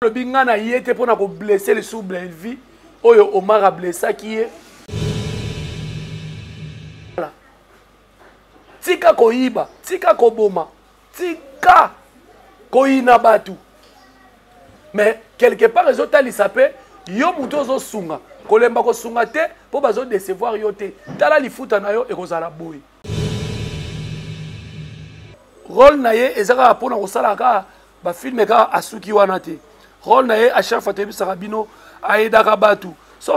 Alobi nga na ye te pona ko blesser lisusu Bellevue oyo Omar a blessaki ye. Tika koyiba, tika koboma, tika koyina bato. Mais quelque part ezotalisa mpe yo moto ozosunga kolemba kosunga te mpo bazo décevoir yo te. Tala lifuta na yo ekozala boye. Rôle na ye eza kaka mpona kosala kaka ba filme kaka asuki wana te. Rôle na ye à chaque fois toyebisaka bino ayedaka bato so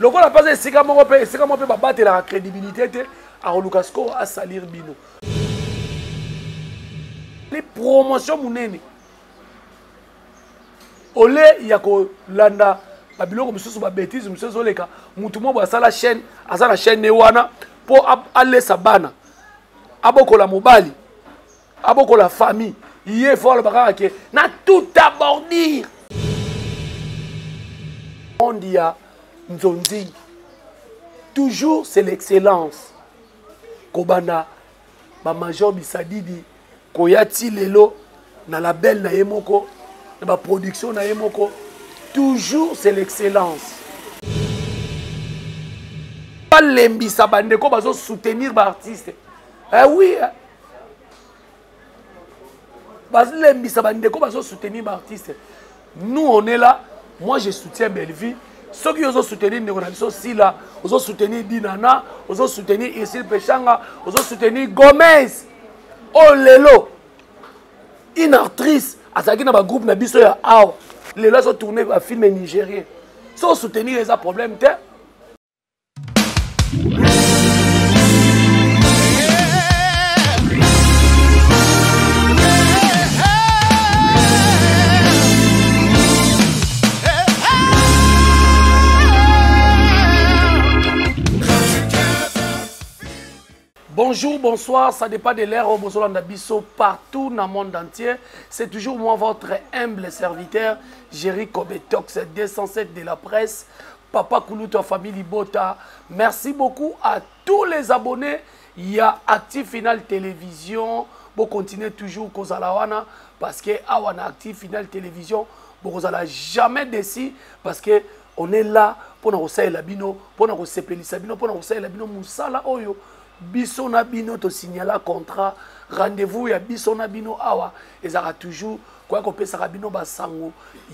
lokola mpe aza esika moko mpe esika moko mpe babatelaka crédibilité te, akoluka sikoyo asalir bino. Ni promotion monene ole ya kolanda babiloko mosusu babétise mosusu ezoleka. Motu moko asala chaîne, aza na chaîne ne wana mpo alesa bana, abokola mobali, abokola famille. Ye fo aloba kaka ke na tout abordir monde ya nzonzi. Toujours c'est l'excellence. Kobanda bamajor bisadidi koya ti lelo na label na ye moko, na baproduction na ye moko, toujours c'est l'excellence. Balembisa bandeko bazosoutenir baartiste. Eh oui, eh. Balembisa bandeko bazosoutenir baartiste. Nous on est là, moi je soutiens Bellevue. Soki ozosoutenir ndeko na biso Sila, ozosoutenir Dinana, ozosoutenir Isil Peshanga, ozosoutenir Gomez oyo lelo une actrice azalaki na bagroupe na biso ya awa, lelo azotourne bafilme nigérien. So osoutenir eza problème te. Bonjour, bonsoir, ça dépend de l'heure au Bozolanda Bisso partout dans le monde entier. C'est toujours moi, votre humble serviteur, Jerry Kobetox, 207 de la presse, Papa Kulutu, famille Libota. Merci beaucoup à tous les abonnés. Il y a Active Final Télévision. Vous continuez toujours kozala wana parce que awa na Active Final Télévision, vous n'allez jamais déçu parce que on est là pour nous la bino, pour nous sepelisa bino, pour nous la bino musala oyo. Biso na bino to signala contrat, rendez-vous ya biso na bino awa ezaka toujours quoi kopesaka bino basango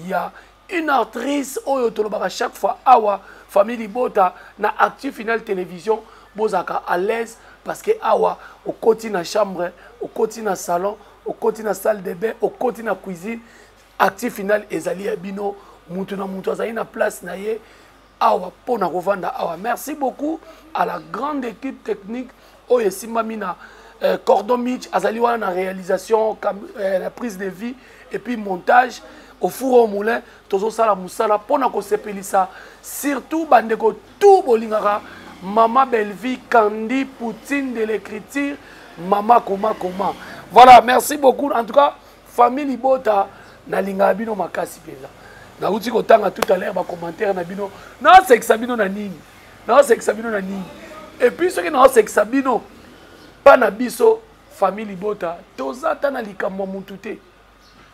ya une actrice oyo tolobaka chaque fois awa famille Libota na Active Final Télévision. Bozaka à l'aise parce que awa okoti na chambre, okoti na salon, okoti na salle de bain, okoti na cuisine, Active Final ezali ya bino. Mutu na mutu azali na place na ye awa pona kovanda awa. Merci beaucoup à la grande équipe technique oyo esimbami na Cordon Mitch, azali wana na réalisation, la prise de vie et puis montage au four au moulin. Tozosala musala pona kosepelisa surtout bandeko tout bolingaka Mama Bellevue Candy Poutine de l'écriture, Mama Koma Koma. Voilà, merci beaucoup. En tout cas, famille Libota nalinga bino makasi penza. Nauti kotanga tout à l'heure ba commentaire na bino. Nasekisa bino na nini? Nasekisa bino na nini? Et puis soki nasekisa bino pa na biso famille Libota, toza ta na likambo mutu te.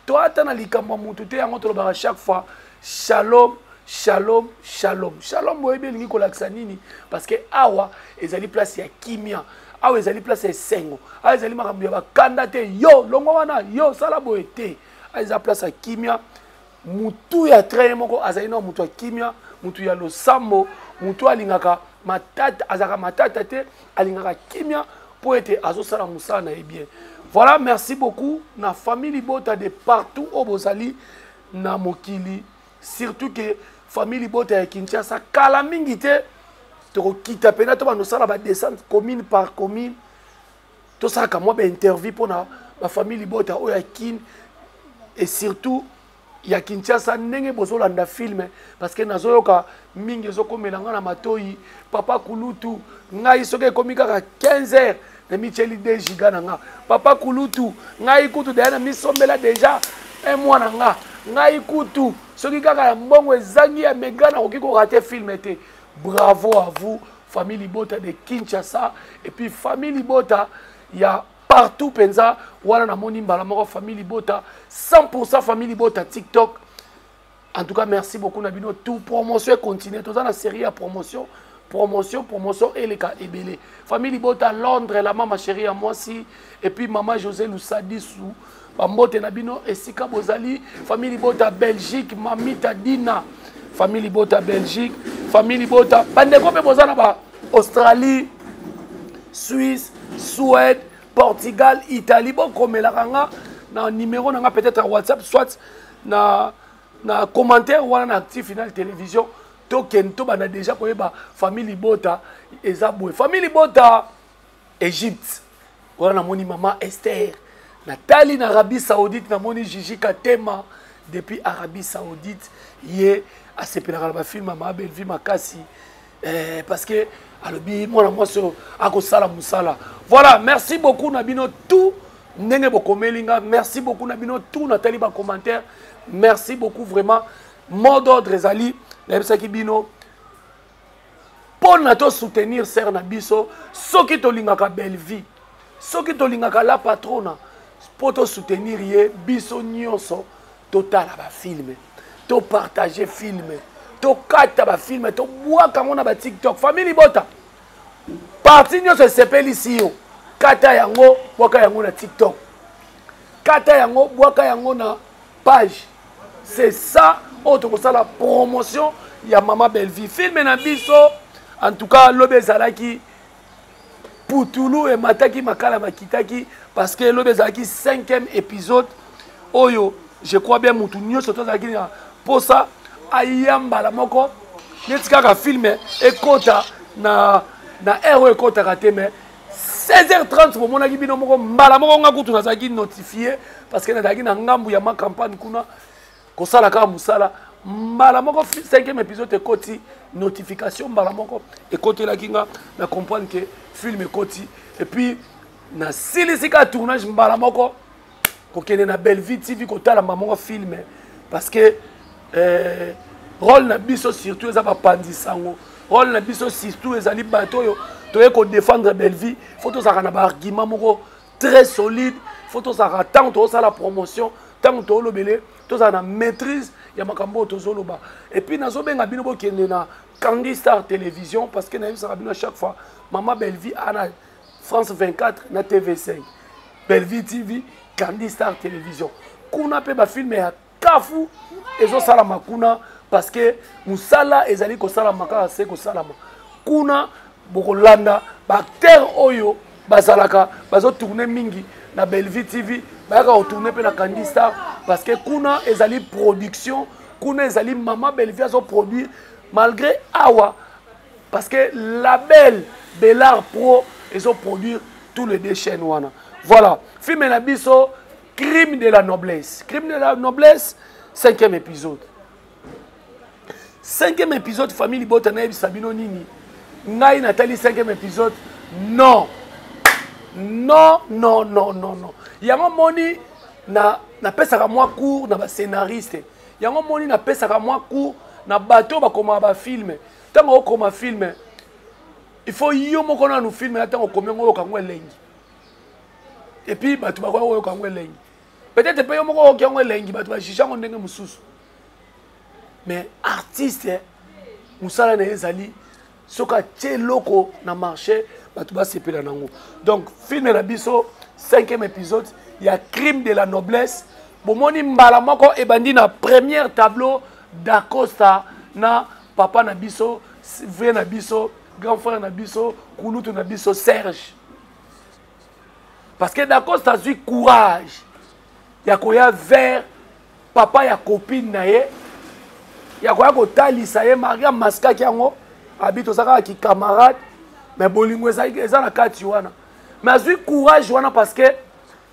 Toza ta na likambo mutu te, yango tolobaka chaque fois shalom, shalom, shalom. Shalom boyebi elingi kolakisa nini? Parce que awa ezali place ya kimia, awa ezali place ya esengo, awa ezali makambo ya bakanda te, yo longo wana, yo sala boye te. Awa eza place ya kimia. Mutu ya train moko azali na mutu ya kimia, mutu ya losambo, mutu alingaka matata, azalaka matata te, alingaka kimia po ete azosala mosala na ye bien. Voilà, merci beaucoup na famille Libota de partout oyo bozali na mokili, surtout que famille Libota ya Kinshasa kala mingi te tokokita pena to bandosala ba descente commune par commune, tosalaka mwa ba interview mpona ba famille Libota oyo ya Kin et surtout ya Kinshasa, ndenge bozolanda film, parce que nazoyoka mingi ezokomela nga na matoyi. Papa Kulutu, ngai soki ekomi kaka 15 heures na micheli 2 giga na nga. Papa Kulutu, ngai kutu deja na misombela déjà un mois na nga. Ngai kutu soki kaka ya mbongo ezangi ya mega nakoki ko rater film te. Bravo à vous famille Libota de Kinshasa et puis famille Libota ya Partout mpenza wana namoni mbala moko famille libota 100% famille libota TikTok. En tout cas, merci beaucoup na bino tout. Promotion continue, toza na série ya promotion, promotion, promotion eleka ebele. Famille libota Londres, la mama chérie ya mwasi, et puis mama José Lusadisu, bambote na bino esika bozali. Famille libota Belgique, mamita Dina, famille libota Belgique, famille libota bandeko mpe boza na ba Australie, Suisse, Suède, Portugal, Italie, bokomelaka nga na numéro na nga peut-être WhatsApp, soit na commentaire wana na Active Final Télévision. Tokende tobanda déjà koyeba famille libota eza boye. Famille libota Égypte wana namoni mama Esther, natali na Arabie Saoudite, namoni Gigi Katema depuis Arabie Saoudite. Ye asepelaka na bafilme ya Mama Bellevue makasi, parce que alobi mwana mwasi oyo akosala mosala. Voilà, merci beaucoup na bino tout ndenge bokomeli nga, merci beaucoup na bino tout, natali ba commentaire, merci beaucoup vraiment. Mot d'ordre ezali, nayebisaki bino mpo na to soutenir sœur na biso. Soki tolingaka Bellevue, soki tolingaka la patrona, mpo to soutenir ye, biso nyonso totala bafilme, topartage filme, tokata bafilme, tobwaka yango na ba TikTok. Famille libota, parti nyonso esepelisi yo, kata yango, bwaka yango na TikTok, kata yango, bwaka yango na page. C'est ça oyo tokosala promotion ya Mama Bellevue. Filme na biso, en tout cas lobi ezalaki putulu, emataki makala makitaki, parce que lobi ezalaki 5e épisode oyo. Je crois bien mutu nyonso tozalaki na posa aya mbala moko, neti kaka filme ekota na heure oyo ekotaka te, mais 16h30 bomonaki bino moko mbala moko. Nga kutu nazalaki notifié parce que nazalaki na ngambu ya ma campagne kuna kosala kaka mosala. Mbala moko 5e épisode ekoti, notification mbala moko ekotelaki nga, na comprendre que film ekoti. Et puis nasilisi kaka tournage, mbala moko kokende na Bellevue TV kotala mbala moko film, parce que rôle na biso surtout eza bapanzi sango. Rôle na biso surtout ezali bato oyo toye kodéfendre Bellevue. Faut tozalaka na baargument moko très solide, faut tozalaka, ntango tozosala promotion, ntango tolobele, tozala na maîtrise ya makambo oyo tozoloba. Et puis nazobenga bino bokende na Candy Star Télévision, parce que nayebisaka bino à chaque fois, Mama Bellevue ana France 24 na TV5, Bellevue TV, Candy Star Télévision. Kuna mpe bafilme ya kafu ezosalama kuna, parce que mosala ezali kosalama kaka se kosalama kuna. Bokolanda baacteur oyo bazalaka bazotourne mingi na Bellevue TV, bayaka kotourne mpe na Candy Star, parce que kuna ezali production, kuna ezali Mama Bellevue azoproduire malgré awa, parce que label Bellar Pro ezoproduire tous les deux chaînes wana. Voilà, film na biso Crime de la noblesse, Crime de la noblesse, 5e épisode, 5e épisode. Famille libota, nayebisa bino nini? Ngai natali 5e épisode, non, non, non, non, non, non. Yango moni na napesaka mwa cours na bascénariste, yango moni napesaka mwa cours na bato oyo bakomaka bafilme. Ntango okoma filme, il faut yo moko nanu filme na ntango okomi yango, oyoka yango elengi, et puis bato bakoya koyoka yango elengi. Peut-être mpe yo moko oyoki yango elengi, bato bajuge yango ndenge mosusu. Mais artiste, mosala na ye ezali soki atie eloko na marché, bato basepela nango. Donc filme na biso 5e épisode ya Crime de la noblesse, bomoni mbala moko ebandi na première tableau, Dacosta na papa na biso, vrai na biso, grand frère na biso, kulutu na biso Serge, parce que Dacosta azwi courage ya koya vers papa ya copine na ye, ya koya kotalisa ye. Maria maskaki yango, abi toza kaka kicamarade, mais bolingo eza na kati wana. Mais azwi courage wana parce que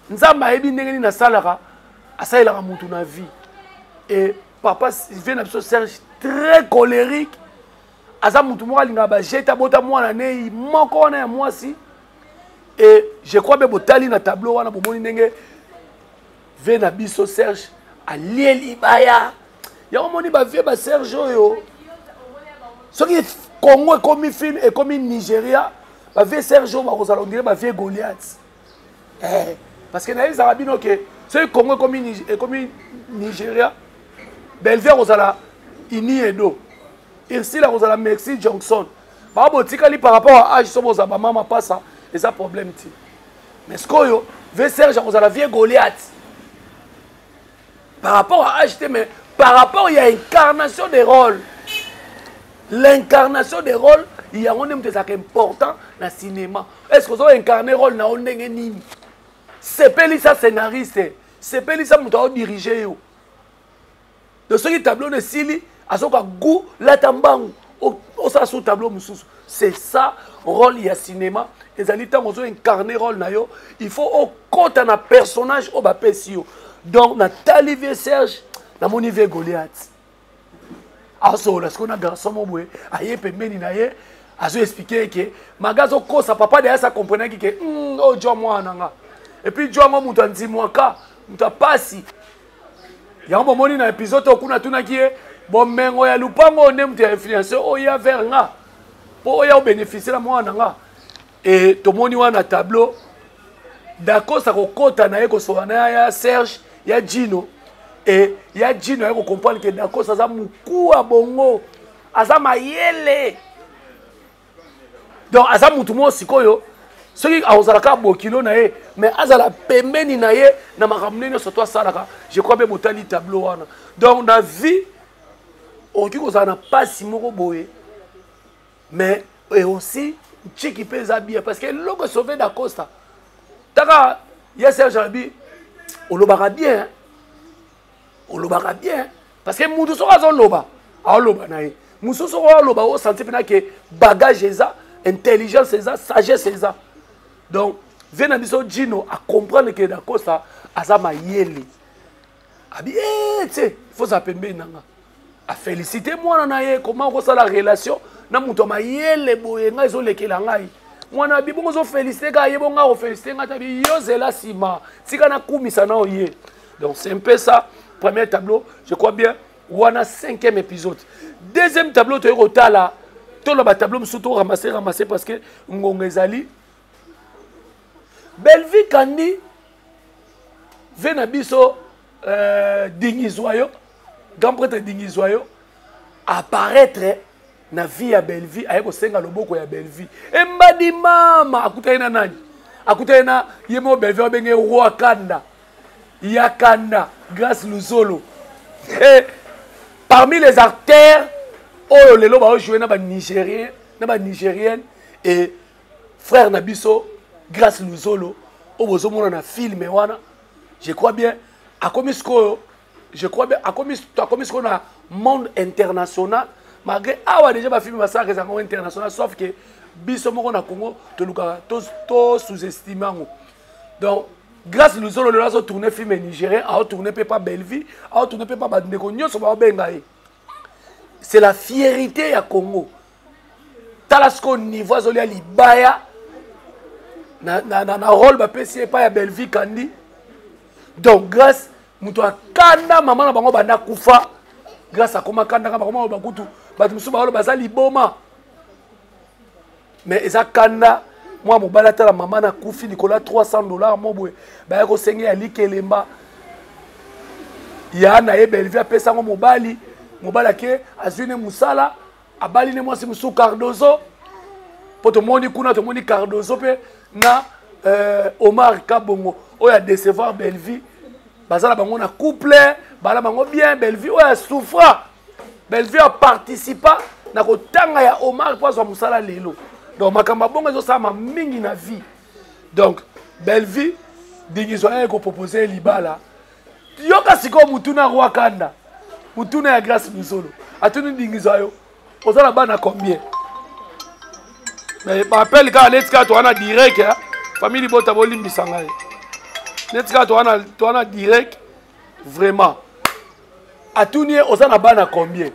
Nzambe ayebi ndenge nini asalaka, asalelaka mutu na vie. Et papa vie na biso Serge, très colérique, aza mutu moko alingaka bajete, abota mwana nei moko wana ya mwasi. Et je crois be botali na tableau wana, bomoni ndenge vie na biso Serge alie libaya. Yango moni bavie ba Serge oyo, soki Congo ekomi film, ekomi Nigeria, bavie Serge oyo bakozala ondire bavie Goliath. Eh, parce que nayebisaka bino ke soki Congo ekomi Nigeria, Bellevue akozala Ini Edo, Ursule akozala Mercy Johnson. Bao botikali par rapport à âge, so bozala bamama pasa eza problème ti. Mais sikoyo ve Serge akozala vieux Goliath par rapport à âge te, mais par rapport ya incarnation des rôles. L'incarnation des rôles, yango nde moto ezalaka important na cinéma. Est ce que ozo incarne rôle na yo ndenge nini? Sepelisa scénariste, sepelisa moto aodirige yo. Donc soki tableau na esili, azoka goût, lata mbangu, osala sur tableau mosusu. C'est ça rôle ya cinéma. Ezali ntango ozo incarne rôle na yo, il faut okota na personnage oyo bapesi yo. Donc natali vie Serge, namoni vie Goliath asolola sikoyo na garçon mo boye aye pembeni na ye, azo explike ke maga azokosa papa deya sa comprenaki ke oyo jwa mwana na nga, et puis jwa ngo moto andimwaka moto apasi yango. Bomoni na épisode oyo kuna atunaki ye bomengo ya lupango oyo nde moto ya influence oyo ya vers nga mpo oyo obénéficie na mwana na nga. E tomoni wana tableau Dacosta kokota na ye kosola na ya Serge ya Gino, e ya Gino aye kocomprendre ke Dacosta aza mokuwa bongo, aza mayele. Donc aza mutu moko sikoyo soki akozala kaka bokilo na ye, mais azala pembeni na ye na makambo nde nyonso to asalaka. Je crois mpe botali tableau wana. Donc na vie okoki kozala na mpasi moko boye, mais et aussi ntiki mpe eza bien, parce que eloko esauve Dacosta taka ya Serge abi olobaka bien, olobaka bien, parce que mutu soki azoloba, aoloba na ye mosusu, soki oloba osanti mpena ke bagage eza, intelligence eza, sagesse eza. Donc vie na biso Gino acomprendre ke Dacosta aza mayele, abi eh, te fozala pembeni na nga. Afélicité mwana na ye, koma okosala relation na moto ya mayele boye, ngai ezolekela ngai. Mwana abi bongo ozofélicité kaka ye, bongo akofélicité ngai tabi yo zela nsima, tika nakumisa nao ye. Donc c'est un peu ça, premier tableau, je crois bien wana cinquième épisode. Deuxième tableau, toyei kotala toloba tableau mosusu, to ramasse ramasse parce que ngonga ezali. Bellevue Kandi ve na biso Dingizwa yo, grand prêtre Dingizwa yo apparaître na vie ya Bellevue, aye kosenga loboko ya Bellevue. Embadi mama akutani na nani? Akutani na ye moko Bellevue, abenge roi Kanda ya Kanda, Grâce Luzolo. Et parmi les acteurs oyo lelo baojouer na banigérien na banigérienne, et frère na biso Grâce Luzolo oyo bozomona na film wana, je crois bien akomi sikoyo, je crois bien akomi sikoyo na monde international, malgré awa déjà bafilme basalaka ezango international, sauf que biso moko na Congo tolukaka to sous-estime yango. Donc Grâce Luzolo lelo azotourne film nigérien, aotourne mpe pa Bellevue, aotourne mpe pa bandeko nyonso baobenga ye. C'est la fierté ya Congo. Tala sikoyo niveau azolia libaya na rôle bapesi ye epai ya Bellevue Kandi. Donc Grâce moto akanda mama na bango banda kufa, Grâce akoma kandaka, bakoma bakutu bato mosusu baolo baza liboma, mais eza kanda mwa mobali atala mama na kufi likolo ya 300 $ mo boye baya kosenge ya likelemba ya na ye. Bellevue apesa yango mobali, mobali ake azwi ne mosala, abali ne mwasi mosusu Cardozo, mpo tomoni kuna, tomoni Cardozo mpe na Omar Kabongo oyo adecevoir Bellevue, baza na bango na couple, bala bango bien. Bellevue oyo asouffra, Bellevue aparticipa na kotanga ya Omar mpo azwa mosala lelo. Donc makambo ya bongo ezosalama mingi na vie. Donc Bellevue dingizwa ye kopropose ye libala. Yoka sikoyo mutuna roi Kanda, mutuna ya Grâce Luzolo atuni dingizwa yo oza na bana combien? Mais baappel kaka neti kaka toza na direct, famille libota bolimbisa ngai, neti kaka toza na direct vraiment. Atuni ye oza na bana combien,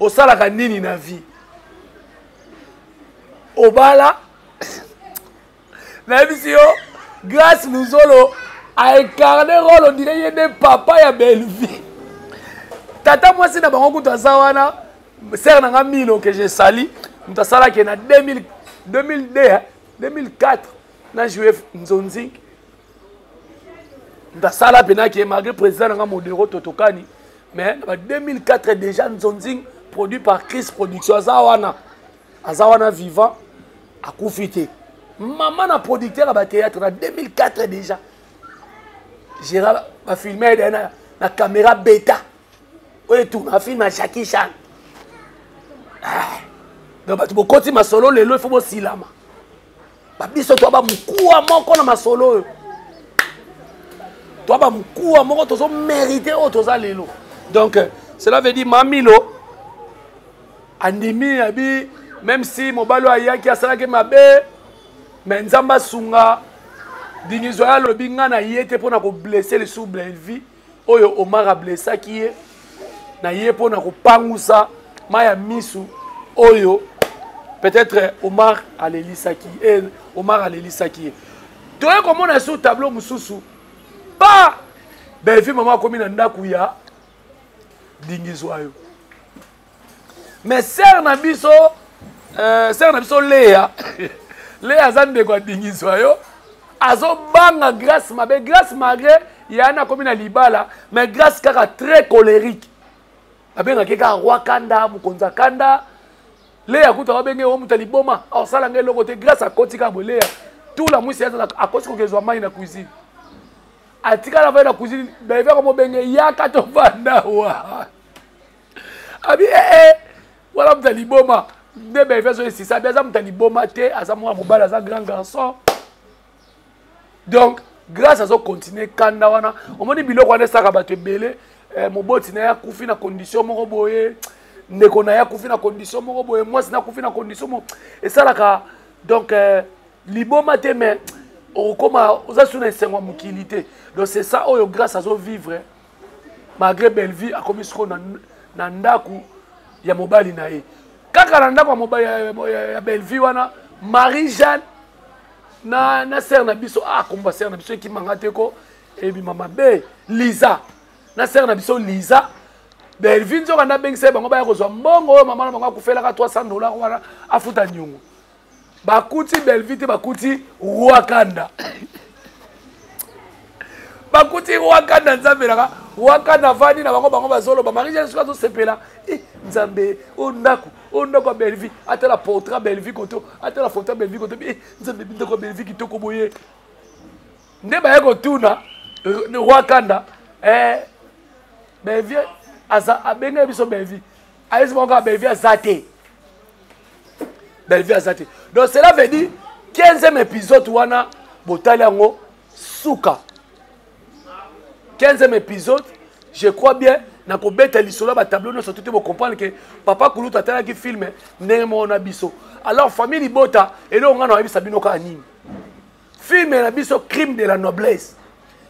osalaka nini na vie, obala? Nayebisi yo, Grâce Luzolo aincarne rôle, on dirait ye nde papa ya Bellevue, tata mwasi na bango kutu aza wana, sere na nga Milo que je sali, moto asalaki na 2000, 2002, 2004. Na jouer nzonzing. Ndasala pena ke malgré président nanga Modero Totokani, mais na 2004 déjà nzonzing produit par Chris Production aza wana. Aza wana vivant akufi te. Maman na producteur ya ba théâtre na 2004 déjà. Gérard ba filmer na, na caméra bêta. Oyo tourna film ya Jackie Chan. Ah. Donc bato bokoti masolo lelo il faut bosilama. Babiso toa bamokuwa moko na masolo oyo. Toa bamokuwa moko tozo mériter oyo toza lelo. Donc cela veut dire Mamilo andimi abi même si mobali oyo ayaki asalaki mabe mais Nzambe asunga dingizo ya alobi nga na ye te mpona koblesse lisusu Bellevue oyo Omar ablessaki ye na ye mpona kopangusa mai ya misu oyo peut-être Omar alelisaki eh, Omar alelisaki ye. Toye komona sur tableau mosusu pa Bellevue mama akomi na ndako ya dingizwa yo mais sœur na biso sœur na biso Léa Léa aza ndeko ya dingizwa yo azobanga Grâce mabe. Grâce malgré yana akomi na libala mais Grâce kaka très colérique babengaki kaka roi kanda mokonzi ya kanda. Léa kuta babenge yo moto ya liboma osala ngai eloko te. Grâce akoti kaka boye Léa tula mwisi akoti kokezwa mai na cuisine atikala vai na cuisine Bellevue akomobenge yaka tovanda wa abi eh, eh, wana moto ya liboma nde Bellevue azoyesisa abi aza moto ya liboma te aza mwana mobali aza grand garçon. Donc Grâce azocontinue kanda wana omoni biloko wana esaka bato ebele moboti na ye akufi na condition moko boye ndeko na ye akufi na condition moko boye mwasi na akufi na condition moko esalaka donc liboma te mais okokoma oza su na esengo ya mokili te. Donc c'est ça oyo Grâce azovivre malgré Bellevue akomi sikoyo na ndako ya mobali na ye kaka na ndako ya mobali ya Bellevue wana Marie Jeanne na sœur na biso ah komba sœur na biso ekimanga te ko ebima mabe Lisa na sœur na biso Lisa Bellevue nzoka nda bengisa ye bango baya kozwa mbongo oyo mama na bango akufelaka $300 wana afuta nyongo bakuti Bellevue te bakuti Roi Kanda bakuti Roi Kanda nzambe naka Roi Kanda avandi na bango bango bazoloba Marie Jeanne soki azosepela nzambe oyo ndako oyo ndako ya Bellevue atala portrait ya Bellevue koto atala photo ya Bellevue koto nzambe ndako ya Bellevue kitoko boye nde baye kotuna Roi Kanda Bellevue aza abengaki biso Bellevue ayesi bango kaka Bellevue aza te Bellevue aza te. Donc cela veut dire 15e épisode wana botali yango suka 15e épisode je crois bien nakobeta lisolo ya batableau nyonso te bocomprendre ke papa kulutu atalaki film ndenge moko na biso. Alors famille libota eloko ngai nayebisa bino kaka nini film na biso crime de la noblesse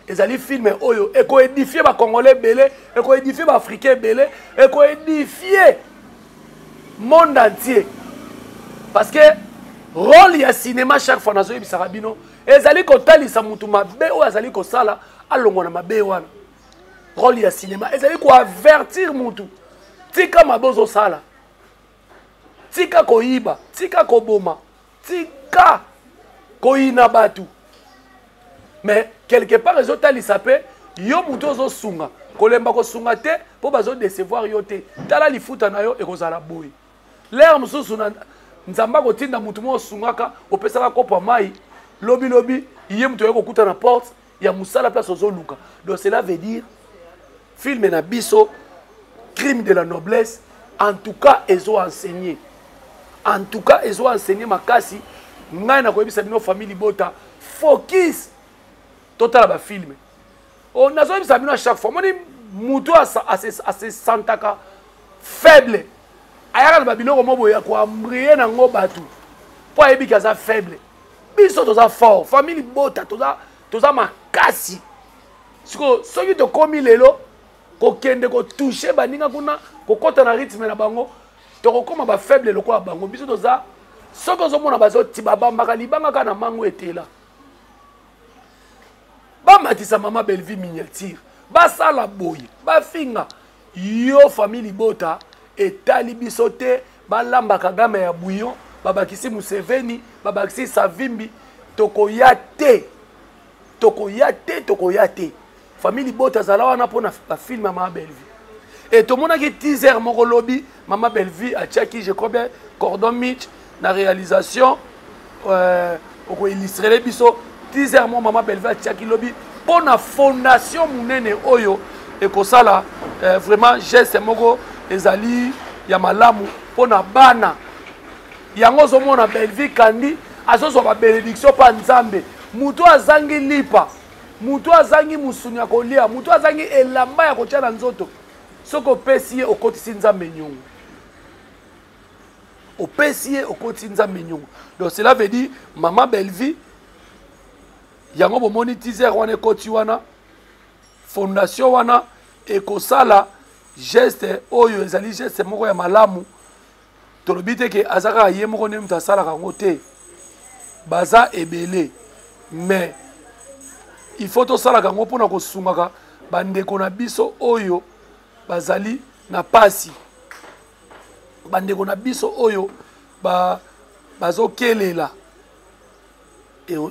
ezali film oyo ekoédifie bacongolais ebele ekoédifie baafricain ebele ekoédifie monde entier parce que rôle ya cinéma chaque fois nazoyebisaka bino ezali kotalisa mutu mabe oyo azali kosala alongwa na mabe wana. Rôle ya cinéma ezali koavertir mutu tika mabe ozosala tika koyiba tika koboma tika koyina bato mais quelque part ezotalisa mpe yo motu ozosunga kolemba kosunga te mpo bazodecevoir yo te tala lifuta na yo ekozala boye lere mosusu na nzambe akotinda motu moko osungaka opesaka kopo ya mai lobilobi ye moto oye kokuta na porte ya mosala place ozoluka. Donc cela veut dire film na biso crime de la noblesse en tout cas ezo enseigner en tout cas ezo enseigner makasi ngai nakoyebisa bino famille libota focus totala ba film oh, nazoyebisa bino à chaque fois moni mutu asesantaka faible ayaka na babiloko mo boye ya koambrie nango bato mpo ayebiki aza faible biso toza fort famille libota toza makasi sikoyo soki tokomi lelo kokende kotouche baninga kuna kokɔta na rythme na bango tokokóma bafaible lokola bango biso toza soki ozomona bazoti babambaka libanga kaka na mango etela bamatisa mama Bellevue miniature basala boye bafinga yo famille libota etali biso te balamba Kagame ya bouillon babakisi Museveni babakisi Savimbi Tokoya te, tokoya te, tokoya te. Famille libota azala wana mpona bafilme ya mama Bellevue. E tomonaki teaser moko lobi, mama Bellevue atiaki, je crois bien, Cordon Mitch na réalisation. Okoillustrele biso teaser moko mama Bellevue atiaki lobi mpona fondation monene oyo ekosala vraiment geste moko ezali ya malamu mpona bana. Yango ozomona Bellevue Kandi azozwa ba bénédiction pa Nzambe. Moto azangi lipa, moto azangi musuni ya kolia, moto azangi elamba ya kotia na nzoto, soki opesi ye okotisi Nzambe nyongo. Opesi ye okotisi Nzambe nyongo. Donc cela veut dire mama Bellevue yango bomoni teaser wana ekoti wana, fondation wana ekosala geste oyo ezali geste moko ya malamu. Tolobi te ke aza kaka ye moko nde moto asalaka yango te, baza ebele, mais il faut tosalaka yango mpona kosungaka bandeko na biso oyo bazali na pasi, bandeko na biso oyo bazokelela.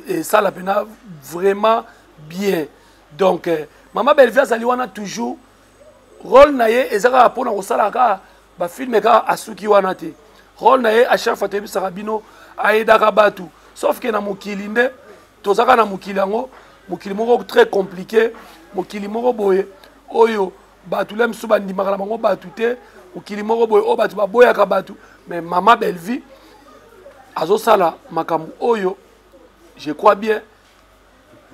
Esala mpena vraiment bien. Donc mama Bellevue azali wana toujours, rôle na ye eza kaka mpona kosala kaka bafilme kaka, asuki wana te. Rôle na ye à chaque fois toyebisaka bino ayedaka bato, sauf ke na mokili nde tozaka na mokili yango, mokili moko très compliqué, mokili moko boye oyo bato le mosusu bandimaka na bango bato te, mokili moko boye oyo bato baboyaka bato. Mais mama Bellevue azosala makambo oyo, je crois bien,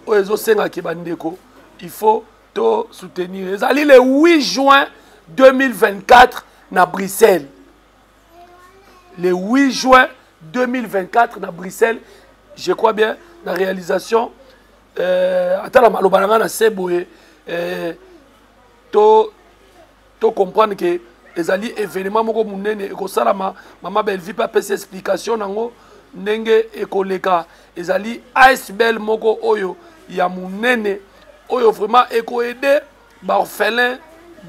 oyo ezosengaki bandeko il faut to soutenir. Ezali le 8 juin 2024 na Bruxelles. Le 8 juin 2024 na Bruxelles, je crois bien, na réalisation, atala maloba na nga na se boye, to comprendre que ezali événement moko monene ekosalama. Mama Bellevue pe apesi explication nango ndenge ekoleka. Ezali ASBL moko oyo ya monene oyo vraiment ekoaider baorphelin,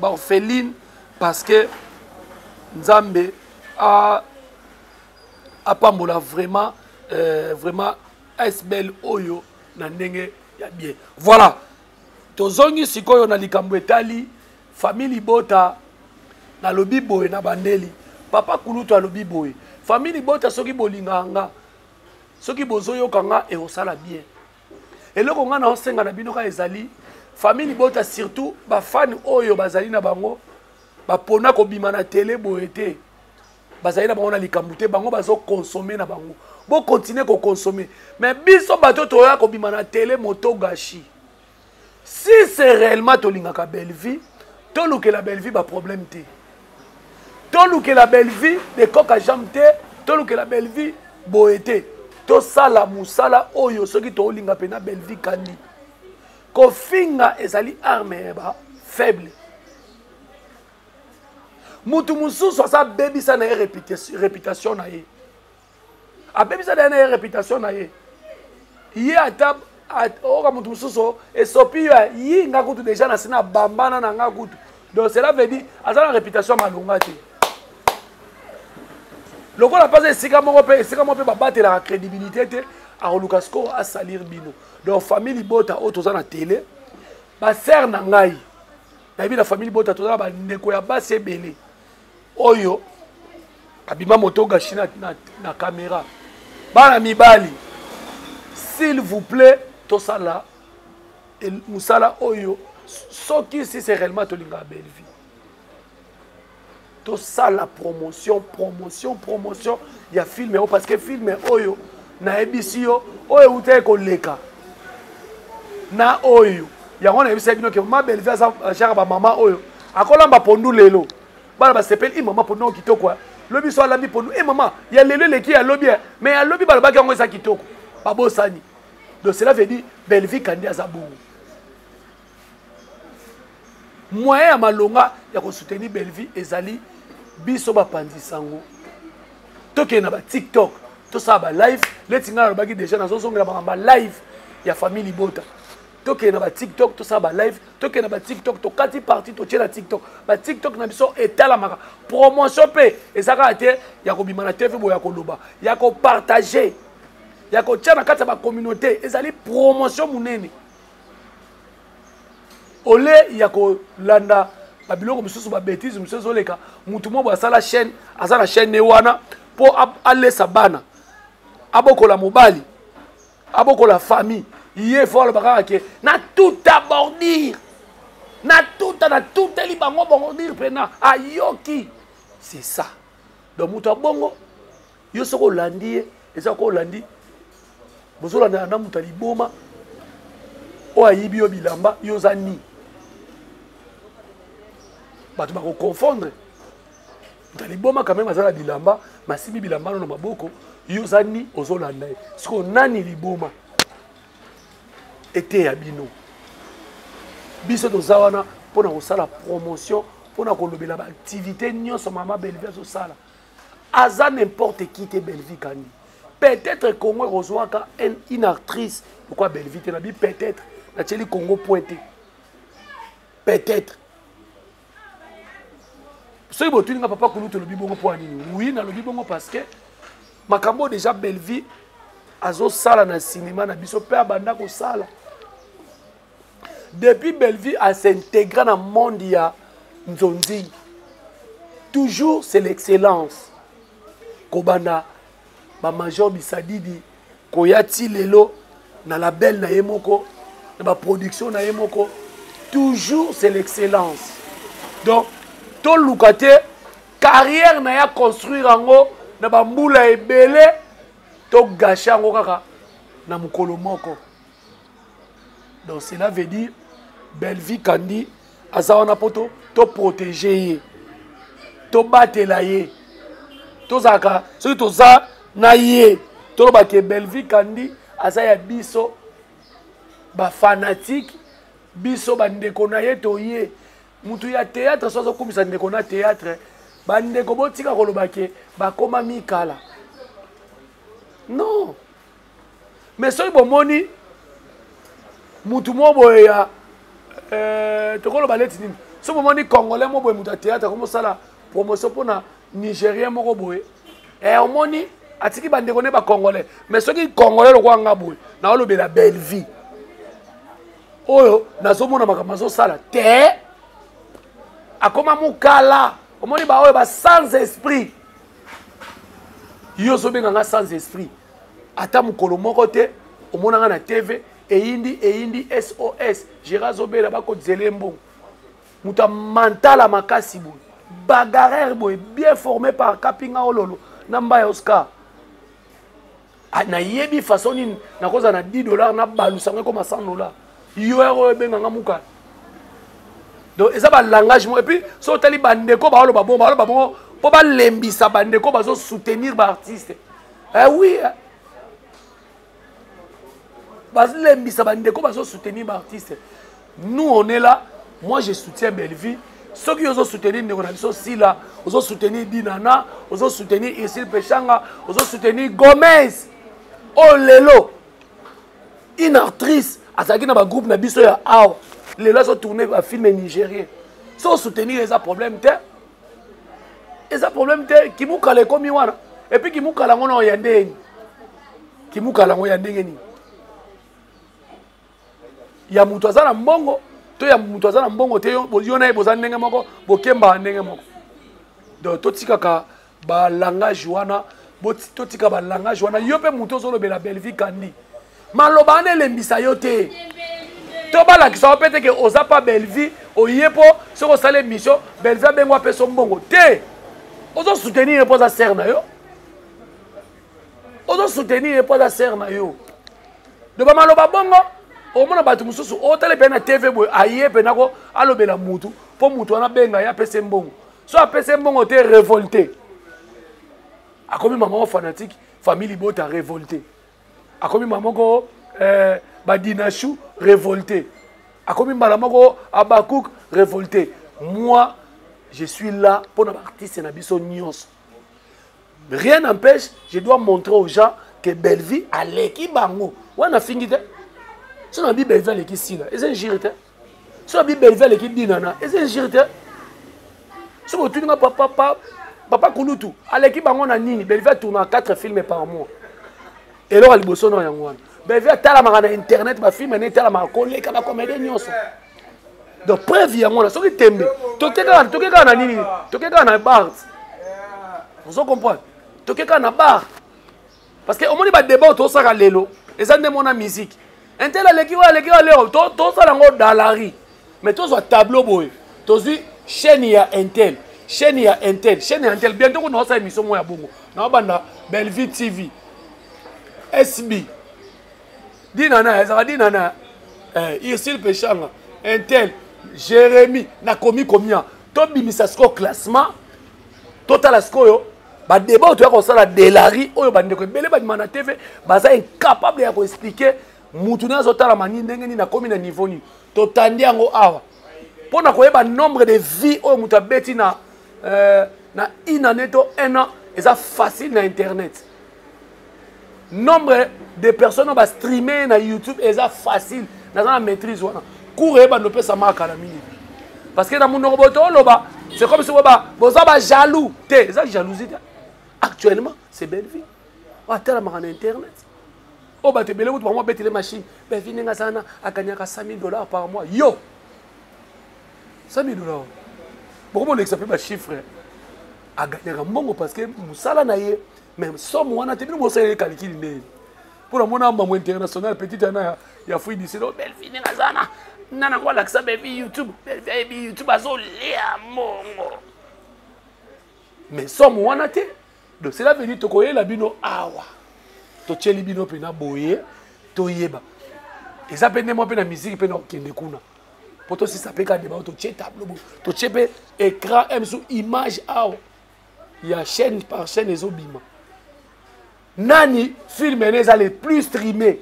baorpheline, parce que Nzambe apambola vraiment ASBL oyo na ndenge ya bien. Voilà, tozongi sikoyo na likambo etali famille libota. Nalobi boye na bandeli, papa Kulutu alobi boye, famille libota soki bolingaka nga, soki bozoyoka nga, ekosala bien. Eloko nga naosenga na bino kaka ezali famille libota, surtout bafani oyo bazali na bango bapona kobima na tele boye te, bazali na bango na likambo te, bango bazokonsome na bango, bokontinue kokonsome. Mais biso bato toya kobima na tele moto gashi, si c'est réellement tolingaka Bellevue, tolukela Bellevue ba problème te, tolukela Bellevue de coq à jambe te, tolukela Bellevue boye te, tosala mosala oyo soki tolinga mpena Bellevue Kandi. Kofinga ezali arme ya ba faible. Mutu mosusu aza bebisa na ye réputation na ye, abebisa na ye réputation na ye, ye ata oka mutu mosusu esopi yo yi nga kutu déjà na sina bambana na nga kutu. Donc cela veut dire aza na réputation malonga te, lokola mpasa esika moko mpe esika moko mpe babatelaka crédibilité te, akoluka sikoyo asalir bino. Donc famille libota oyo toza na télé, basere na ngai nayebi na famille libota toza na bandeko ya basi ebele oyo abima moto gashi na caméra. Bana mibali, s'il vous plaît, tosala mosala oyo soki si c'est réellement tolingaka Bellevue, tosala promotion, promotion, promotion ya film oyo, parce que film oyo nayebisi yo oyo eutaki koleka na oyo yango nayebisa bino ke mama Bellevue aza genre ba mama oyo akolamba pondu lelo, bana basepeli, i mama pondu yango kitoko, lobi so alambi pondu, e mama ya lelo eleki ya lobi, mais ya lobi balobaki yango eza kitoko, babosani. Donc cela veut dire Bellevue Kandi aza bongo. Moyen ya malonga ya kosoutenir Bellevue ezali biso bapanzi sango, tokende na ba TikTok, tosala ba live. Leti ngai nalobaki déjà, nazozongela makambo ba live ya famille libota. Tokende na ba TikTok, tosala ba live, tokende na ba TikTok, tokati parti, totie na TikTok, ba TikTok na biso etalamaka. Promotion mpe eza kaka te ya kobima na TV boye, ya koloba, ya kopartage. Ya kotia na kati ya bacommunauté ezali promotion monene ole ya kolanda babiloko mosusu, babétise mosusu ezoleka. Motu moko asala chaîne, aza na chaîne ne wana mpo alesa bana, abokola mobali, abokola famille. Ye fo aloba kaka ke na tuta bordure, na tuta, na tuteli bango bordure mpena ayoki. C'est ça. Donc moto abongo, yo soki olandi ye, eza ko olandi, bozolandana na moto ya liboma oyo ayibi yo bilamba. Yo oza ni bato bakoconfondre moto ya liboma quand même aza na bilamba, masimbi bilamba no na maboko. Yo oza ni ozolanda ye. Sikoyo nani liboma? Eteya bino. Biso toza wana mpona kosala promotion, mpona kolobela baactivité nyonso mama Bellevie azosala. Aza n'importe qui te, Bellevie Kandi. Peut-être Congo ekozwaka une actrice lokwa Bellevie te. Nabi peut-être, natieli Congo point te. Peut-être soki botuni nga, papa kulutu, olobi bongo mpo ya nini? Oui, nalobi bongo parce que makambo oyo déjà Bellevie azosala na cinéma na biso mpe abanda kosala depuis Bellevie as'intégrer na monde ya nzonzi, toujours c'est l'excellence. Kobanda bamajor Bisadidi, koya ti lelo na label na ye moko, na baproduction na ye moko, toujours c'est l'excellence. Donc toluka te carrière na ya construire yango na bambula ebele, togâcher yango kaka na mokolo moko. Donc cela veut dire Bellevie Kandi aza wana mpo toprotéger ye, tobatela ye. Tozalaka soki toza na ye, tolobake Bellevie Kandi aza ya biso bafanatike, biso bandeko na ye. Toye mutu ya théâtre so azokumisa ndeko na théâtre. Bandeko, botika koloba ke bakoma mikala. Non, mais soki bomoni mutu mo boye ya tokoloba neti nini, soki bomoni Congolais mo boye, mutu ya théâtre akomosala promotion mpona Nigérien moko boye, omoni atiki bandeko ne bacongolais. Mais soki Congolais lokola nga boye, naolobela Bellevie oyo, nazomona makambo azosala te, akoma mokala. Omoni baoyo ba sans esprit. Yo ozobenga nga sans esprit, ata mokolo moko te omonanga na TV eyindi eyindi SOS Gérard azobela, bakozela mbongo. Moto ya mantala makasi boye, bagarreur boye, bien formé par Kapinga Ololo na Mbaya Oscar. Nayebi façon nini nakozala na 10 $ nabalusa ngo ekoma 100 $. Yo ere oyo ebenganga mukala. Donc eza balangage moko. Et puis so otali bandeko baoloba bongo, baoloba bongo mpo balembisa bandeko bazosoutenir baartiste. Eh oui, eh. Balembisa bandeko bazosoutenir baartiste. Nous, on est là. Moi, je soutiens Bellevie. Soki ozosoutenir ndeko na biso Sila, ozosoutenir Dinana, ozosoutenir Isil Peshanga, ozosoutenir Gomez oyo lelo une actrice azalaki na bagroupe na biso ya awa, lelo azotourne bafilme nigérien. So osoutenir, eza problème te, eza problème te. Kimukala ekomi wana. Et puis kimukala yango na ya ndenge nini? Kimukala yango ya ndenge nini? Ya moto aza na mbongo to ya moto aza na mbongo te, yo na ye boza ndenge moko, bokembaka ndenge moko. Donc totikaka balangage wana, totika balangage wana. Yo mpe moto ozolobela Bellevie Kandi, maloba wana elembisa yo te to balakisa yo mpe te ke oza pa Bellevie. Oye mpo soki osala émission, Bellevie abengo, apesa mbongo te. Ozosoutenir ye mpo aza sere na yo, ozosoutenir ye mpo aza sere na yo. Donc bamaloba bongo, omona bato mosusu otala mpe na TV boye, aye mpe nako alobela mutu mpo mutu wana abenga ye, apesa mbongo. So apesa mbongo te, révolté akomi mama moko fanatique famille libota, révolté akomi mama moko badinachou, révolté akomi mbala moko Abakouk, révolté. Moi, je suis là mpona baartiste na biso nyonso. Rien n'empêche, je dois montrer aux gens que Bellevie aleki bango. Wana fingi te. So na bi Bellevie aleki Sila, eza injure te. So na bi Bellevie aleki Dinana, eza injure te. So botuni nga, papa, papa kulutu aleki bango na nini? Bellevie atourna 4 films par mois. Eloko ya liboso na yango wana, Bellevue atalamaka na internet, bafilme na etalamaka koleka bacomédien nyonso. Donc preuve yango wana. Soki tembe, toke kaka na nini, toke kaka na bar, ozo comprendre, toke kaka na bar, parce que omoni badébat oyo tosaka lelo eza nde mona musique un tel aleki oyo, aleki oyo lelo tosala yango dalari. Mais tozwa tableau boye, tozwi chaîne ya un tel, chaîne ya un tel, chaîne ya un tel. Bientôt kuna osala émission moko ya bongo, naobanda Bellevue TV, SB, Dinana, ezalaka Dinana, Irsil Peshanga, un tel, Jérémy, nakomi komia. Tobimisa sikoyo classement, totala sikoyo badébat oyo toya kosala delari oyo. Bandeko ebele bandima na TV baza incapable ya koexpliquer mutu nde azotalama nini, ndenge nini akomi na niveau nini. Totandi yango awa mpo na koyeba nombre de vie oyo moto abeti na une année to un an. Eza facile na internet. Nombre de personnes oyo bastreame na YouTube eza facile. Naza na maîtrise wana. Cours eyebanda opesa kala mingi, parce que na monoko boye tooloba, c'est comme si boza bajaloux te. Eza jalousie te. Actuellement, c'est Bellevue oyo atalamaka na internet, oyo bato ebele kutu bango babetele machine. Bellevue ndenge aza wana, aganyaka 100 000 $ par mois. Yo, 100 000 $, bokomolekisa mpe bachiffre. Aganyaka mbongo parce que mosala na ye, mais somme wana te. Bino bosaleli calcul ndeni mpo na mona mambo international petite ana ya Afrique du Sud. Bellevue ndenge aza wana, nga nango alakisa Bellevue YouTube. Bellevue ayebi YouTube, azolia mbongo, mais somme wana te. Donc cela veut dire tokoyela bino awa, totieli bino mpena boye, toyeba eza mpe nde mwa mpe na musique mpe na kokende kuna mpo tosisa mpe ka débat. Totie tableau boye, totie mpe écran m su image awa ya chaîne par chaîne, ezobima nani film ene eza le plus streamé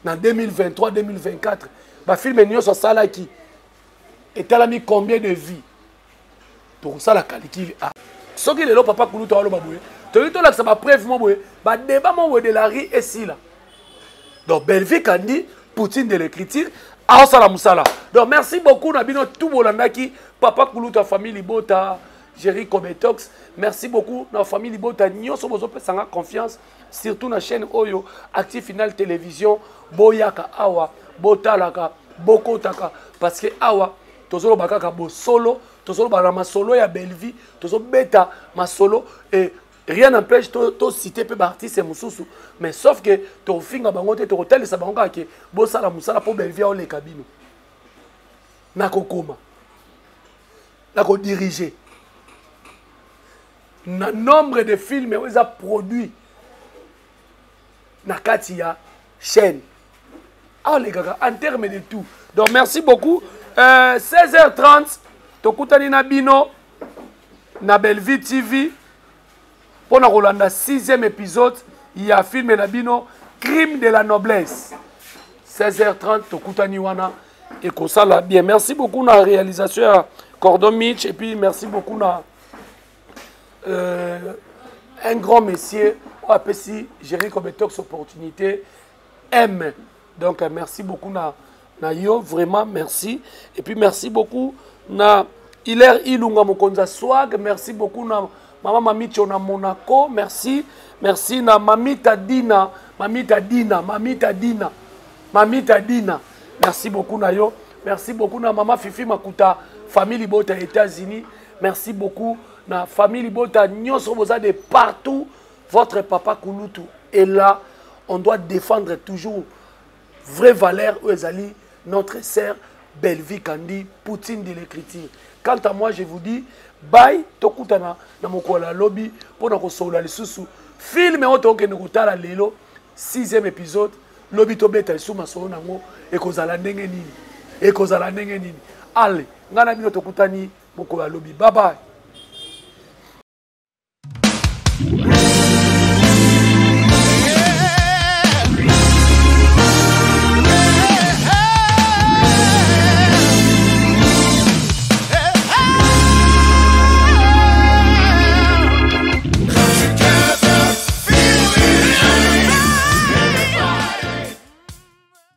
na 2023, 2024. Bafilme nyonso asalaki etalami combien de vie. Tokosala calcul a soki lelo papa kulutu aloba boye, tolingi tolakisa bapreuve mo boye, badébat mo boye de la rue esila. Donc Bellevue Kandi, poutine de l'écriture, aosala mosala. Donc merci beaucoup na bino tout bolandaki papa kulutu ya famille libota, Jerry Cobetox. Merci beaucoup na famille libota nyonso bozopesanga confiance, surtout na chaîne oyo Active Final Télévision. Boyaka awa, botalaka, bokotaka, parce que awa tozoloba kaka bosolo, tozoloba na masolo ya Bellevue, tozobeta masolo et rien n'empêche tocite mpe baartiste mosusu, mais sauf que tokofinga bango te, tokotalisa bango kaka ke bosala mosala mpo Bellevue aoleka bino nakokoma, nakodirige na nombre de films oyo eza produit na kati ya chaîne, aolekaka en terme de tout. Donc merci beaucoup. 16h30 tokutani na bino na Bellevue TV mpo na kolanda 6e épisode ya filme na bino Crime de la noblesse. 16h30 tokutani wana, ekosala bien. Merci beaucoup na réalisation ya Cordon Mitch, et puis merci beaucoup na un grand monsieur oyo apesi Géri Cobetox opportunité M. Donc merci beaucoup na yo, vraiment merci. Et puis merci beaucoup na Hilaire Ilunga, mokonzi ya swag. Merci beaucoup na mama Mamicho na Monaco. Merci, merci na Mamita Dina, Mamita Dina, Mamita Dina, Mamita Dina, merci beaucoup na yo. Merci beaucoup na mama Fifi Makuta, famille libota États-Unis. Merci beaucoup na famille libota nyonso boza de partout. Votre papa kulutu est là. On doit défendre toujours vraie valeur oyo ezali notre sœur Bellevue Kandi, poutine de l'écriture. Quant à moi, je vous dis bye. Tokutana na mokolo ya lobi mpona kosolola lisusu filme oyo tokokende kotala lelo, sixième épisode. Lobi tobeta lisusu masolo nango, ekozala ndenge nini, ekozala ndenge nini. Ale, ngai na bino tokutani mokolo ya lobi. Bye bye.